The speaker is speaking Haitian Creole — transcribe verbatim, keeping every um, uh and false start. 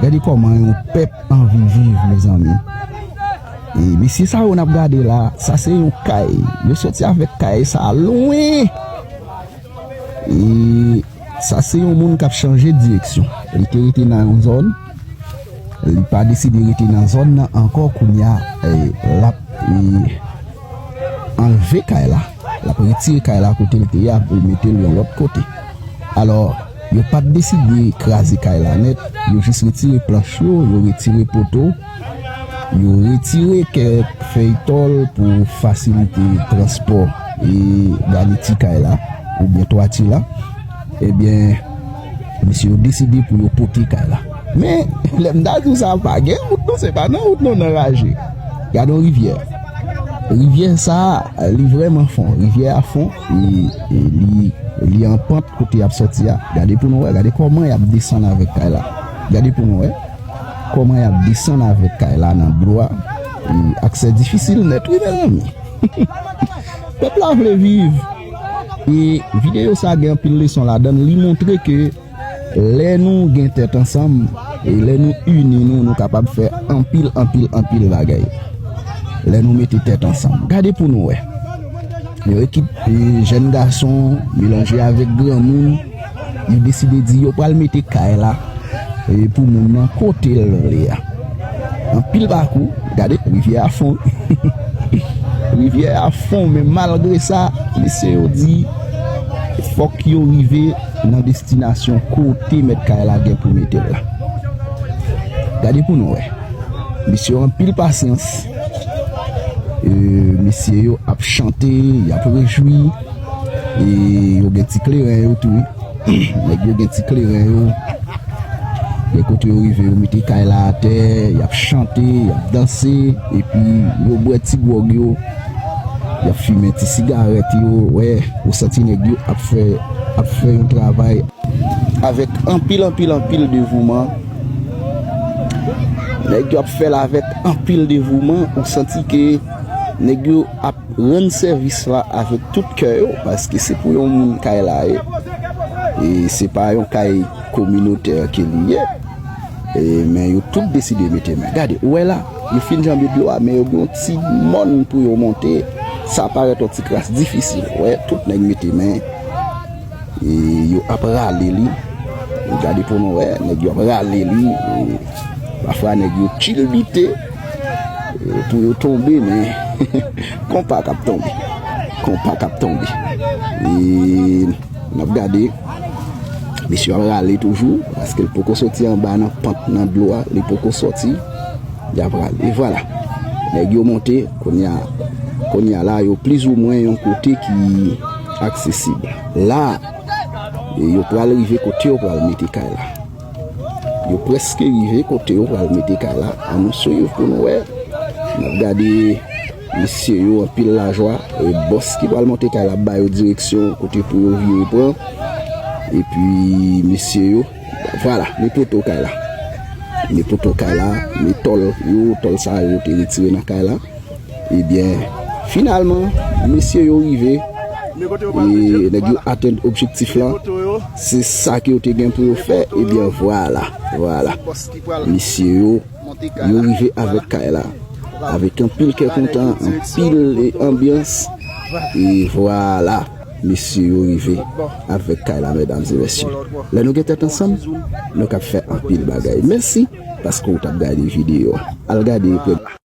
Gade kòman yon pèp anvi viv, mezanmi. E mesye sa yo n ap gade la, sa se yon kay. Yo soti avèk kay sa lwen. E sa se yon moun k ap chanje direksyon. Li te rete nan yon zòn, li pa deside rete nan zòn nan ankò, kounye a, e, l ap, e, anlve kay la. L ap retire kay la kote l te ye a pou l mete l yon lòt kote. Alò, yo pa t deside kraze kay la nèt, yo jis retire planch yo, yo retire poto, yo retire kèk fèy tòl pou fasilite transpò e ganiti kay la, oubyen twati la. Ebyen, mesye yo deside pou yo pote kay la. Men, lè m ta di w sa, pa gen wout non, se pa nan wout non, nan raje. Gade yon rivyè. Rivyè sa, li vrèman fon. Rivyè a fon, e, e li, li an pant kote y ap sòti a. Gade pou nou wè, gade kòman y ap desann avèk kay la. Gade pou nou wè kòman y ap desann avèk kay la nan dlo a. E aksè difisil nèt, wi, mezanmi. Pèp la vle viv. E videyo sa gen anpil leson ladan l. Li montre ke lè nou gen tèt ansanm, e lè nou ini nou, nou kapab fè anpil, anpil, anpil bagay. Lè nou mete tèt ansanm. Gade pou nou wè. Yon ekip, e, jèn gason melanje avèk granmoun, yo deside di yo pral mete kay la, e, pou moun nan kote l vle a. Anpil pakou, gade, rivyè a fon. Rivyè a fon, men malgre sa, mesye yo di, fòk yo rive nan destinasyon kote mèt kay la gen pou mete l la. Gade pou nou wè. Mesye yo anpil pasyans. E, mesye yo ap chante, y ap rejwi. E yo gen ti kleren yo tou, wi. Nèg yo gen ti kleren yo. Gen kote yo rive, yo mete kay la atè, y ap chante, y ap danse, epi yo bwè ti gwòg yo. Y ap fimen ti sigarèt yo, wè, ou santi nèg yo ap fè, ap fè yon travay avèk anpil, anpil, anpil devouman. Nèg yo ap fè l avèk anpil devouman, ou santi ke nèg yo ap rann sèvis la avèk tout kè yo, paske se pou yon moun kay la ye. E se pa yon kay kominotè ke li ye. E, men yo tout deside mete men. Gade, ou wè la, yo fin janbe dlo a, men yo gen yon ti mòn pou yo monte. Sa parèt yon ti kras difisil. Ou wè, tout nèg mete men. E yo ap rale li. Gade pou nou wè, nèg yo ap rale li. E pafwa nèg yo kilbite, e pou yo tonbe, men konpa k ap tonbe. Konpa k ap tonbe. E n ap gade. Mesye ap rale toujou, paske l poko soti anba nan pant nan dlo a, li poko soti. Y ap rale. E vwala. Nèg yo monte, kounye a, kounye a la, yo plizoumwen yon kote ki aksesib. La, e yo pral rive kote yo pral mete kay la. Yo prèske rive kote yo pral mete kay la. Ann nou swiv pou nou wè. N ap gade mesye yo anpil lajwa. E bòs ki pral monte kay la ap ba yo direksyon kote pou yo vire pran. Epi mesye yo, vwala, men poto kay la. Men poto kay la, men tòl yo, tòl sa yo te retire nan kay la. Ebyen, finalman, mesye yo rive. E nèg yo atenn objektif lan. Se sa ke yo te gen pou yo fè. Ebyen, vwala, vwala. Mesye yo, yo rive avèk kay la. Avèk anpil kè kontan, anpil, e, anbyans. E vwala, mesye yo rive avèk kay la, medam e mesye. Lè nou gen tèt ansanm, nou kab fè anpil bagay. Mèsi paske w t ap gade videyo a. Al gade epi